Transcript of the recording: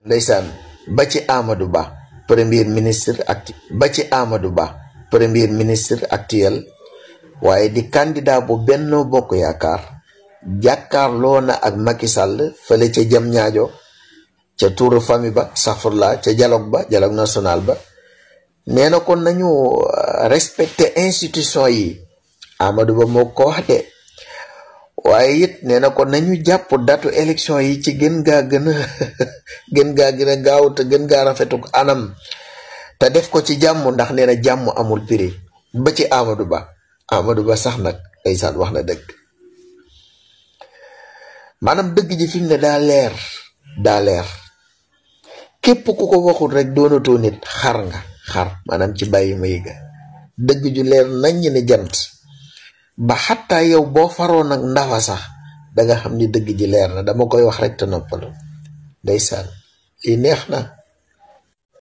ndeysaan ba ci Amadou Ba premier ministre actuel waaye di candidat bu Benno Bokk Yaakaar jàkkaarloo na ak Macky Sall fële ca jam ñaajo ca tuuru famille ba safurla ca dialogue national ba nee na kon nañu respecter institution yi. Amadou Ba moo ko wax de waaye it nee na kon nañu jàpp datu élection yi ci gën gaa gën a gaaw te gën gaa rafetu anam te def ko ci jàmm ndax nee na jàmm amul prix ba ci Amadou Ba sax nag ndeysaan wax na dëgg maanaam dëgg ji fi mu ne daa leer képp ku ko waxul rek doonatoo nit xar maanaam ci bàyyi ma yiga dëgg ju leer nañ ne jant ba xataa yow boo faroon ak ndafa sax danga xam ni dëgg ji leer na dama koy wax rek te noppalu ndeysaan lii neex na